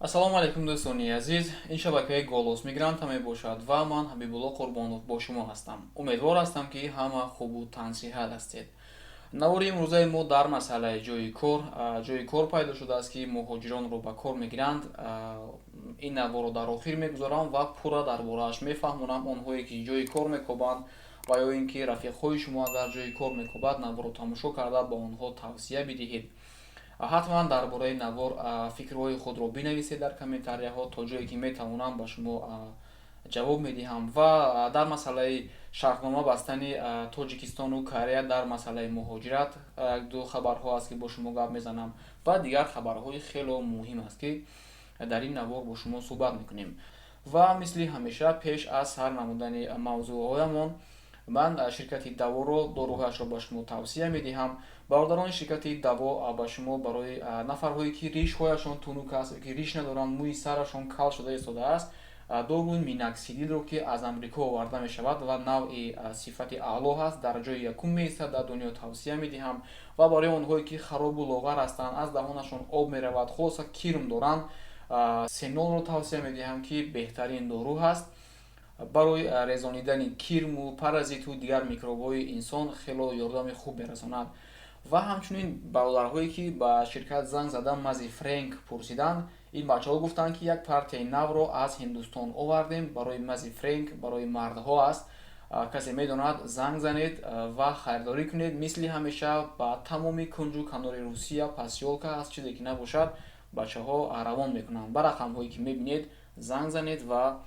Ассалому алайкум, дӯстони азиз. Ин шабакаи «Голос мигранта» мебошад ва ман, Ҳабибулло Қурбонов, бо шумо ҳастам. Умедвор ҳастам, ки ҳама хубу тансиҳат ҳастед. Навори имрӯзаи мо дар масъалаи ҷои кор. Ҷои кор пайдо шудааст, ки муҳоҷиронро ба кор мегиранд. Ин наворро дар охир мегузорам ва пурра дар борааш мефаҳмонам. Онҳое, ки ҷои кор мекобанд ва ё ин ки рафиқҳои шумо агар ҷои кор мекобад, наворро тамошо карда, ба онҳо тавсия бидиҳед. Ҳатман дар бораи навор фикрҳои худро бинависед дар комментарияҳо, то ҷое ки метавонам, ба шумо ҷавоб медиҳам. Ва дар масъалаи шартнома бастани Тоҷикистону Корея дар масъалаи муҳоҷират якду хабарҳо аст, ки бо шумо гап мезанам, ва дигар хабарҳои хело муҳим аст, ки дар ин навор бо шумо суҳбат мекунем. Ва мисли ҳамеша, пеш аз сар намудани мавзӯъҳоямон, ман ширкати Даворо, доруҳояшро ба шумо тавсия медиҳам. Бародарони ширкати Даво ба шумо барои нафарҳое, ки ришҳояшон тунук аст, ки риш надоранд, мӯи сарашон кал шуда истодааст, доруи миноксидилро, ки аз Амрико оварда мешавад ва навъи сифати аъло ҳаст, дар ҷои якум меистад дар дунё, тавсия медиҳам. Ва барои онҳое, ки харобу лоғар ҳастанд, аз даҳонашон об меравад, хулоса, кирм доранд, сенолро тавсия медиҳам, ки беҳтарин дору ҳаст. Барои резонидани кирму паразиту дигар микробҳои инсон хело ёрдами хуб мерасонад. Ва ҳамчунин бародарҳое, ки ба ширкат занг зада, мази Френк пурсиданд, ин бачаҳо гуфтанд, ки як партияи навро аз Ҳиндустон овардем барои мази Френк, барои мардҳо аст. Касе медонад, занг занед ва харидорӣ кунед. Мисли ҳамеша, ба тамоми кунҷу канори Русия, посылка аст, чизе ки набошад, бачаҳо равон мекунанд. Ба рақамҳое, ки мебинед, занг занед ва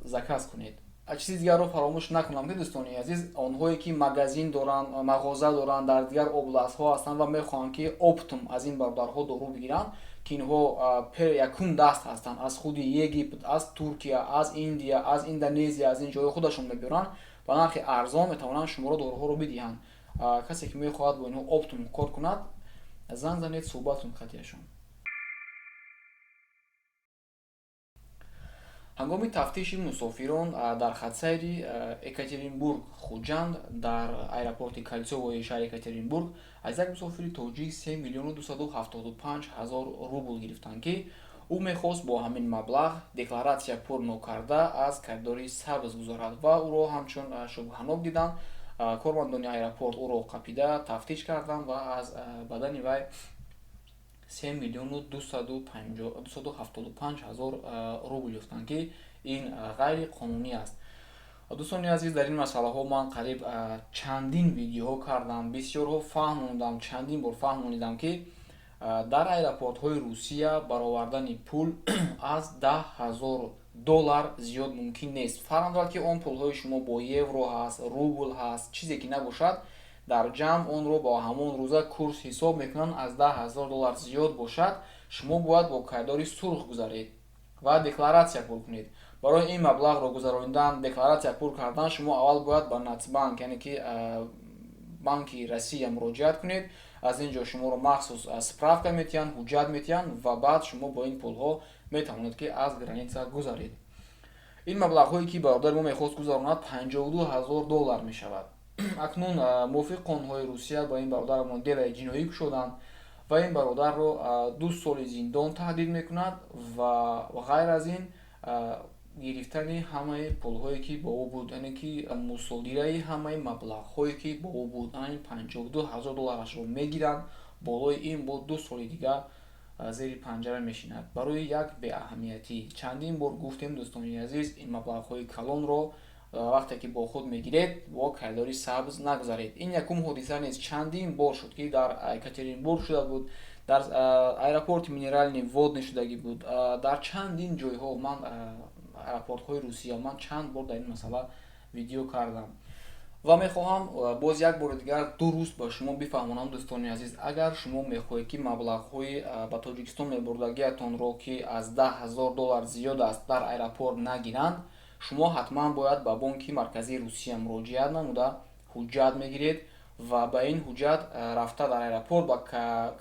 заказ кунед. Чизи дигарро фаромӯш накунам, ки, дӯстони азиз, онҳое, ки магазин доранд, мағоза доранд, дар дигар областҳо ҳастанд ва мехоҳанд, ки оптом аз ин бародарҳо дору бигиранд, ки инҳо якум даст ҳастанд, аз худи Египт, аз Туркия, аз Индия, аз Индонезия, аз ин ҷои худашон мебиёранд, ба нархи арзон метавонанд шуморо доруҳоро бидиҳанд. Касе, ки мехоҳад бо инҳо оптом кор кунад, занг занед, суҳбат кунед қатияшон. Ҳангоми тафтиши мусофирон дар хатсайри Екатеринбург Хуҷанд дар аэропорти Кольцовои шаҳри Екатеринбург аз як мусофири тоҷик 3 275 000 рубл гирифтанд, ки ӯ мехост бо ҳамин маблағ декларатсия пур нокарда аз коридори сабз гузарад. Ва ӯро ҳамчун шубҳанок диданд. Кормандони аэропорт ӯро қапида, тафтиш карданд ва аз бадани вай 3 275 000 рубл ёфтанд, ки ин ғайриқонунӣ аст. Дӯстони азиз, дар ин масъалаҳо ман қариб чандин видеоҳо кардам, бисёрҳо фаҳмондам, чандин бор фаҳмонидам, ки дар аэропортҳои Русия баровардани пул аз 10 000 доллар зиёд мумкин нест. Фарқ надорад, ки он пулҳои шумо бо евро ҳаст, рубл ҳаст, чизе ки набошад, дар ҷамъ онро бо ҳамон рӯза курс ҳисоб мекунанд. Аз 10 000 доллар зиёд бошад, шумо бояд бо коридори сурх гузаред ва декларатсия пур кунед. Барои ин маблағро гузаронидан, декларатсия пур кардан, шумо аввал бояд ба Нацбанк, яъне ки Банки Россия, муроҷиат кунед. Аз ин ҷо шуморо махсус справка метиҳанд, ҳуҷҷат метиҳанд ва баъд шумо бо ин пулҳо метавонед, ки аз граница гузаред. Ин маблағҳое, ки бародари мо мехост гузаронад, 52 000 доллар мешавад. Акнун мувофиқи қонунҳои Русия ба ин бародарамон делаи ҷиноӣ кушоданд ва ин бародарро 2 соли зиндон таҳдид мекунад ва ғайр аз ин гирифтани ҳамаи пулҳое, ки бо ӯ буд, яъне ки мусодираи ҳамаи маблағҳое, ки бо ӯ буд, 52 000 долларашро мегиранд. Болои ин бо 2 соли дигар зери панҷара мешинад барои як беаҳамиятӣ. Чандин бор гуфтем, дӯстони азиз, ин маблағҳои калонро вақте ки бо худ мегиред, бо коридори сабз нагузаред. Ин якум ҳодиса нест, чандин бор шуд, ки дар Екатеринбург шуда буд, дар аэропорти Минеральные Воды шудагӣ буд, дар чандин ҷойҳо. Ман аэропортҳои Русия ман чанд бор дар ин масъала видео кардам ва мехоҳам боз як бори дигар дуруст ба шумо бифаҳмонам. Дӯстони азиз, агар шумо мехоҳед, ки маблағҳои ба Тоҷикистон мебурдагиатонро, ки аз 10 000 доллар зиёд аст, дар аэропорт нагиранд, шумо ҳатман бояд ба Бонки Марказии Русия муроҷиат намуда, ҳуҷҷат мегиред ва ба ин ҳуҷҷат рафта, дар аэропорт ба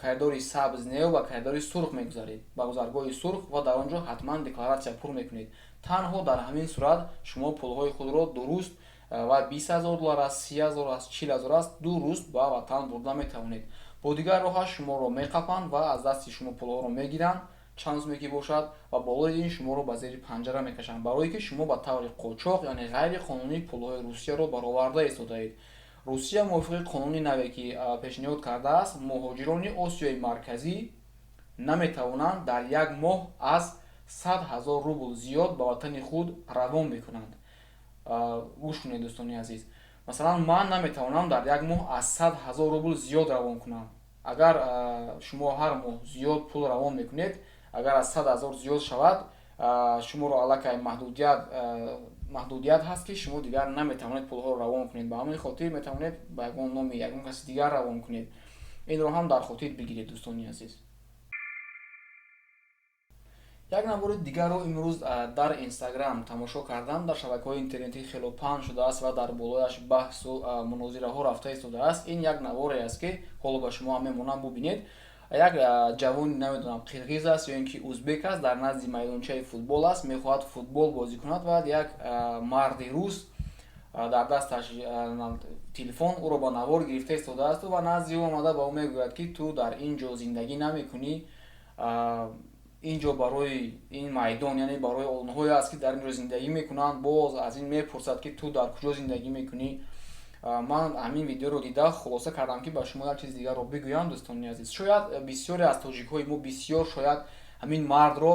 коридори сабз не, ба коридори сурх мегузаред, ба гузаргоҳи сурх, ва дар он ҷо ҳатман декларатсия пур мекунед. Танҳо дар ҳамин сурат шумо пулҳои худро дуруст, ва 20 000 доллар аст, 30 000 аст, 40 000 аст, дуруст ба ватан бурда метавонед. Бо дигар роҳа шуморо меқапанд ва аз дасти шумо пулҳоро мегиранд. Чанд суме ки бошад, ва болои ин шуморо ба зери панҷара мекашанд, барое ки шумо ба таври қочоқ, яъне ғайриқонунӣ, пулҳои Русияро бароварда истодаед. Русия мувофиқи қонуни наве, ки пешниҳод кардааст, муҳоҷирони Осиёи Марказӣ наметавонанд дар як моҳ аз 100 000 рубл зиёд ба ватани худ равон мекунанд. Гӯш кунед, дӯстони азиз, масалан, ман наметавонам дар як моҳ аз 100 000 рубл зиёд равон кунам. Агар шумо ҳар моҳ зиёд пул равон мекунед, агар аз 100 000 зиёд шавад, шуморо аллакай маҳдудият ҳаст, ки шумо дигар наметавонед пулҳоро равон кунед. Ба ҳамин хотир метавонед ба ягон номи ягон каси дигар равон кунед. Инро ҳам дар хотир бигиред, дӯстони азиз. Як навори дигарро имрӯз дар Инстаграм тамошо кардам. Дар шабакаҳои интернетӣ хело паҳн шудааст ва дар болояш баҳсу мунозираҳо рафта истодааст. Ин як наворе аст, ки ҳоло ба шумо ҳам мемонам, бубинед. Як ҷавони, намедонам, қирғиз аст ё ин ки узбек аст, дар назди майдончаи футбол аст, мехоҳад футбол бозӣ кунад ва як марди рус дар дасташ телефон ӯро ба навор гирифта истодаасту ва назди ӯ омада, ба ӯ мегӯяд, ки ту дар ин ҷо зиндагӣ намекунӣ, ин ҷо барои ин майдон, яъне барои онҳое аст, ки дар ин ҷо зиндагӣ мекунанд. Боз аз ин мепурсад, ки ту дар куҷо зиндагӣ мекунӣ? Ман ҳамин видеоро дида хулоса кардам, ки ба шумо як чизи дигарро бигӯям, дӯстони азиз. Шояд бисёре аз тоҷикҳои мо бисёр шояд ҳамин мардро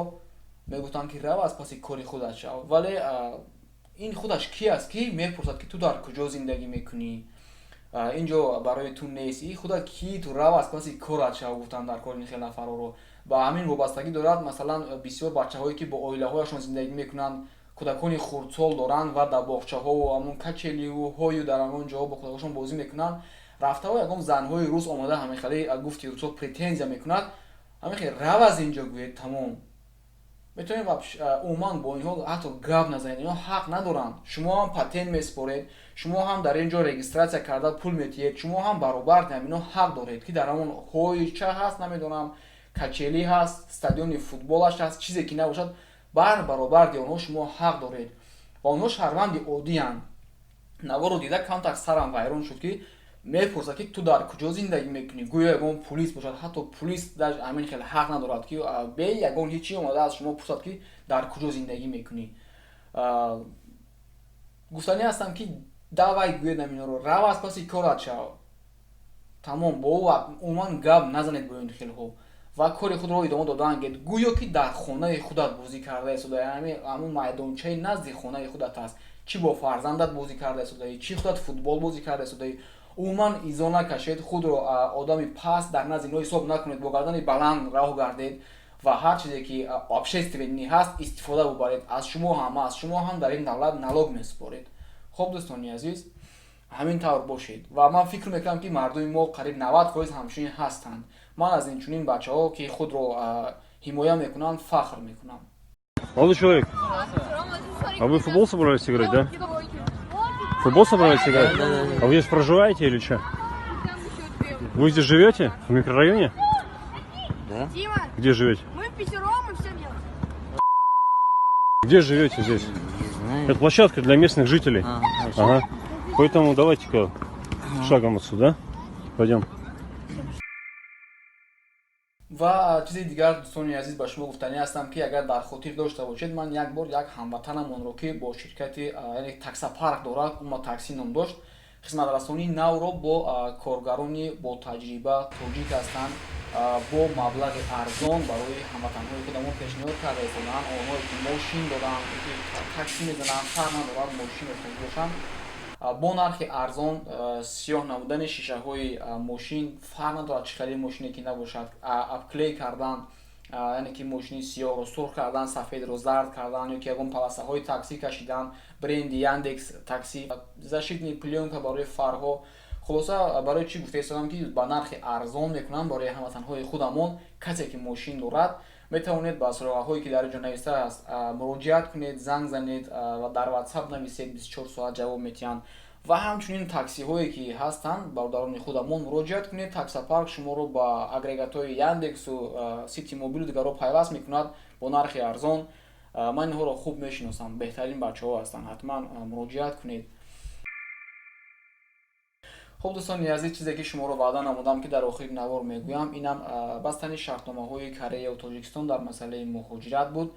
мегуфтанд, ки рав, аз паси кори худат шав, вале ин худаш ки аст, ки мепурсад, ки ту дар куҷо зиндагӣ мекунӣ, ин ҷо барои ту нест, и худат ки, ту рав, аз паси корат шав, гуфтанд дар кори ин хел нафарҳоро. Ба ҳамин вобастагӣ дорад, масалан, бисёр бачаҳое, ки бо оилаҳояшон зиндагӣ мекунанд, кӯдакони хурдсол доранд ва дар боғчаҳову ҳамон качели-ю ҳою дар ҳамон ҷоҳо бо кӯдакошон бозӣ мекунанд. Рафтаҳо ягон занҳои рус омада, ҳамин хеле, гуфти русо, претензия мекунад, ҳамин хел рав аз ин ҷо гӯед, тамом. Метавонед умуман бо инҳо ҳатто гап назанед, инҳо ҳақ надоранд. Шумо ҳам патент месупоред, шумо ҳам дар ин ҷо регистрация карда пул метиҳед, шумо ҳам баробар ҳамино ҳақ доред, ки дар ҳамон ҳои ча ҳаст, намедонам, качели ҳаст, стадиони футболаш ҳаст, чизе ки набошад, бар баробарди онҳо шумо ҳақ доред ва онҳо шаҳрванди оддиянд. Наворо дида камтар сарам вайрон шуд, ки мепурсад, ки ту дар куҷо зиндагӣ мекунӣ, гӯё ягон пулис бошад. Ҳатто пулис даже ҳамин хел ҳақ надорад, ки бе ягон ҳечи омада аз шумо пурсад, ки дар куҷо зиндагӣ мекунӣ. Гуфтанӣ ҳастам, ки давай гӯед аминоро, рав, аз паси корат шав, тамом. Бо ӯ умуман гап назанед, бо ин хелҳо, ва кори худро идома додан гед, гӯё ки дар хонаи худат бозӣ карда истодаи, ҳамун майдончаи назди хонаи худат аст, чӣ бо фарзандат бозӣ карда истодаӣ, чӣ худат футбол бозӣ карда истодаӣ. Умуман изо накашед худро, одами паст дар назди инҳо ҳисоб накунед, бо гардани баланд роҳ гардед ва ҳар чизе ки общественный ҳаст, истифода бубаред. Аз шумо ҳам аст, шумо ҳам дар ин давлат налог месупоред. Хуб, дӯстони азиз, ҳамин тавр бошед. Ва ман фикр мекунам, ки мардуми мо қариб 90% ҳамчунин ҳастанд. Ман аз инчунин бачаҳо, ки худро ҳимоя мекунанд, фахр мекунам. Молодой человек, а вы в футбол собрались играть, да? Футбол собрались играть? А вы здесь проживаете или что? Вы здесь живете? В микрорайоне? Да. Дима, Где живете? Мы впятером и все мелочи. Где живете здесь? Не знаю. Это площадка для местных жителей. А, хорошо. Ага. Поэтому давайте-ка шагом отсюда. Пойдем. Ва чизи дигар, дӯстони азиз, ба шумо гуфтанӣ ҳастам, ки агар дар хотир дошта бошед, ман як бор як ҳамватанамонро, ки бо ширкати, яъне таксопарк дорад, Ума Такси ном дошт, хизматрасонии навро бо коргарони ботаҷриба, тоҷик ҳастанд, бо маблағи арзон барои ҳамватанҳои худамон пешниҳод карда истодаанд. Онҳое ки мошин доранд, ки таксӣ мезананд, фарқ надорад, мошин дошта бошанд, бо нархи арзон сиёҳ намудани шишаҳои мошин, фарқ надорад, чӣ хеле мошине ки набошад, обклей кардан, яъне ки мошини сиёҳро сурх кардан, сафедро зард кардан ё ки ягон полоса ҳои таксӣ кашидан, бренди Яндекс Такси, защитный плёнка барои фарҳо. Хулоса, барои чӣ гуфта истодам, ки ба нархи арзон мекунам барои ҳамватанҳои худамон. Касе ки мошин дорад, метавонед ба суроғаҳое, ки дар ин ҷо нависта аст, муроҷиат кунед, занг занед ва дар WhatsApp нависед, 24 соат ҷавоб метиҳанд. Ва ҳамчунин таксиҳое ки ҳастанд, бародарони худамон, муроҷиат кунед. Таксопарк шуморо ба агрегатҳои Яндексу, Сити Мобилу дигарро пайваст мекунад бо нархи арзон. Ман инҳоро хуб мешиносам, беҳтарин бачаҳо ҳастанд, ҳатман муроҷиат кунед. Хуб, дӯстони азиз, чизе ки шуморо ваъда намудам, ки дар охири навор мегӯям, инам бастани шартномаҳои Кореяву Тоҷикистон дар масъалаи муҳоҷират буд.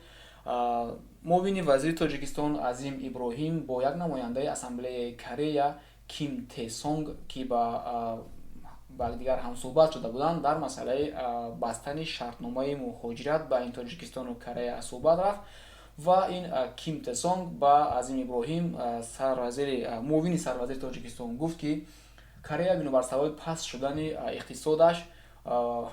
Муовини вазири Тоҷикистон Азим Иброҳим бо як намояндаи Ассамблеяи Корея Ким Тесонг, ки ба дигар ҳамсӯҳбат шуда буданд, дар масъалаи бастани шартномаи муҳоҷират байни Тоҷикистону Корея суҳбат рафт ва ин Ким Тесонг ба Азим Иброҳим, сарвазири, муовини сарвазири Тоҷикистон, гуфт, ки Корея бинобар сабаби паст шудани иқтисодаш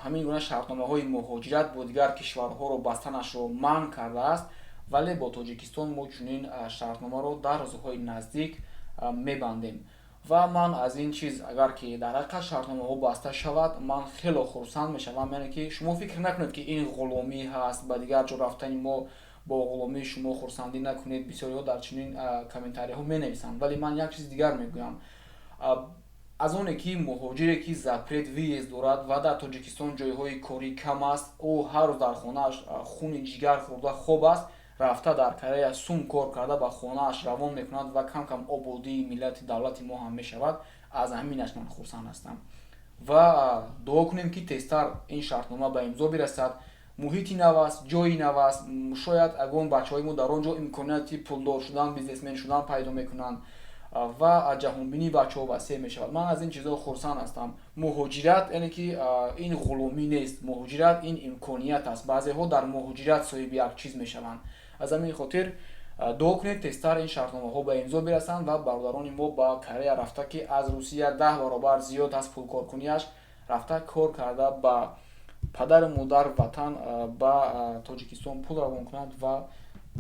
ҳамин гуна шартномаҳои муҳоҷират бо дигар кишварҳоро бастанашро манъ кардааст, вале бо Тоҷикистон мо чунин шартномаро дар рӯзҳои наздик мебандем. Ва ман аз ин чиз, агар ки дар ҳақиқат шартномаҳо баста шавад, ман хело хурсанд мешавам. Яъне ки шумо фикр накунед, ки ин ғуломӣ ҳаст, ба дигар ҷо рафтани мо бо ғуломии шумо хурсандӣ накунед. Бисёриҳо дар чунин комментарияҳо менависанд, вале ман як чизи дигар мегӯям: аз оне ки муҳоҷире, ки запрет въезд дорад ва дар Тоҷикистон ҷойҳои корӣ кам аст, ӯ ҳар рӯз дар хонааш хуни ҷигар хӯрда хоб аст, рафта дар Корея сум кор карда ба хонааш равон мекунад ва кам кам ободии миллати давлати мо ҳам мешавад. Аз ҳаминаш ман хурсанд ҳастам ва дуо кунем, ки тезтар ин шартнома ба имзо бирасад. Муҳити нав аст, ҷои нав аст, шояд ягон бачаҳои мо дар он ҷо имконияти пулдор шудан, бизнесмен шудан пайдо мекунанд ва ҷаҳонбинии бачаҳо васеъ мешавад. Ман аз ин чизҳо хурсанд ҳастам. Муҳоҷират, яъне ки ин ғуломӣ нест, муҳоҷират ин имконият аст. Баъзеҳо дар муҳоҷират соҳиби як чиз мешаванд. Аз ҳамин хотир дуо кунед, тезтар ин шартномаҳо ба имзо бирасанд ва бародарони мо ба Корея рафта, ки аз Русия 10 баробар зиёд аст пулкоркуниаш, рафта кор карда ба падару модар, ватан, ба Тоҷикистон пул равон кунад ва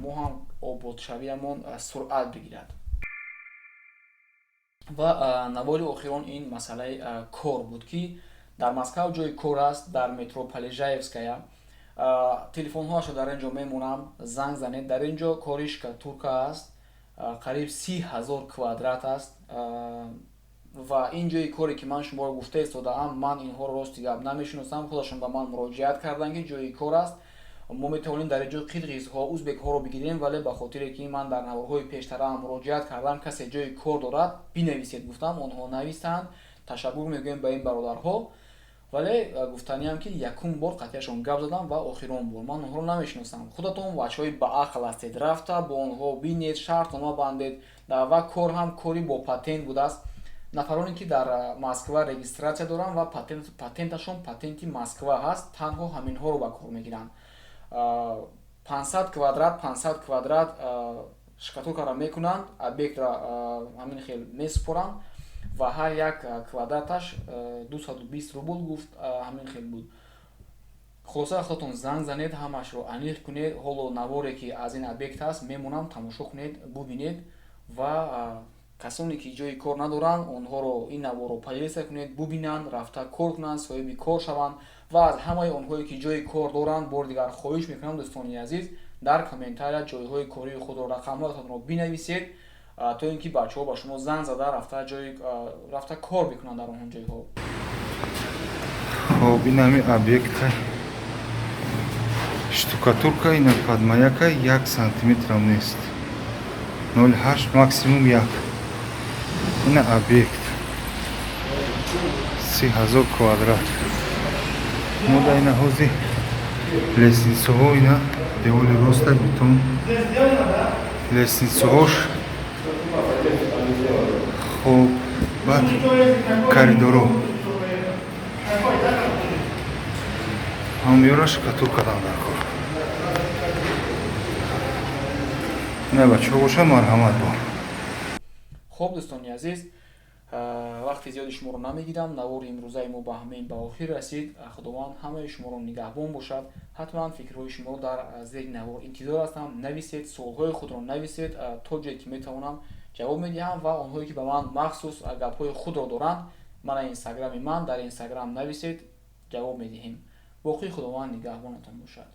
мо ҳам ободшавиямон суръат бигирад. Ва навори охирон ин масъалаи кор буд, ки дар Москав ҷои кор аст, дар метро Полежаевская. Телефонҳоашро дар ин ҷо мемонам, занг занед. Дар ин ҷо кори штукатурка аст, қариб 30 000 квадрат аст. Ва ин ҷои коре, ки ман шуморо гуфта истодаам, ман инҳоро, рости гап, намешиносам. Худашон ба ман муроҷиат карданд, ки ҷои кор аст, мо метавонем дар ин ҷо қирғизҳо, узбекҳоро бигирем, вале ба хотире ки ман дар наворҳои пештараам муроҷиат кардам, касе ҷои кор дорад, бинависед гуфтам, онҳо нависанд. Ташаккур мегӯем ба ин бародарҳо. Вале гуфтаниам, ки якум бор қатъияшон гап задам ва охирон бор. Ман онҳоро намешиносам. Худатон бачаҳои баақл ҳастед, рафта бо онҳо бинед, шартнома бандед. Ва кор ҳам кори бо патент будааст. Нафароне, ки дар Москва регистрация доранд ва патенташон патенти Москва ҳаст, танҳо ҳаминҳоро ба кор мегиранд. 500 квадрат, 500 квадрат штукатуркаро мекунанд, объектро ҳамин хел месупоранд ва ҳар як квадраташ 220 рубл гуфт, ҳамин хел буд. Хулоса, худатон занг занед, ҳамаашро аниқ кунед. Ҳоло наворе, ки аз ин объект ҳаст, мемонам, тамошо кунед, бубинед. Ва касоне, ки ҷои кор надоранд, онҳоро ин наворро поделиться кунед, бубинанд, рафта кор кунанд, соҳиби кор шаванд. Ва аз ҳамаи онҳое, ки ҷои кор доранд, бори дигар хоҳиш мекунам, дӯстони азиз, дар комментария ҷойҳои кории худро, рақамҳоятонро бинависед, то ин ки бачаҳо ба шумо занг зада, рафта ҷои рафта кор бикунанд дар он ҷойҳо. Хоб, ин ҳами объекта, штукатурка ина под маяка 1 сантиметрам нест, 0,8, максимум як. Ина объект 30 000 квадрат. Мода ина ҳози лестницаҳо, ина деволи роста бетон, лестницаҳош. Хоб, баъд коридоро ҳамёра штукатурка кардам дар кор. Ина бачаҳо боша, марҳамат бо. Хуб, дӯстони азиз, вақти зиёди шуморо намегирам. Навори имрӯзаи мо ба ҳамин ба охир расид. Худованд ҳамаи шуморо нигаҳбон бошад. Ҳатман фикрҳои шуморо дар зери навор интизор ҳастам, нависед, суолҳои худро нависед, то ҷое ки метавонам, ҷавоб медиҳам. Ва онҳое, ки ба ман махсус гапҳои худро доранд, мана инстаграми ман, дар инстаграм нависед, ҷавоб медиҳем. Боқӣ Худованд нигаҳбонатон бошад.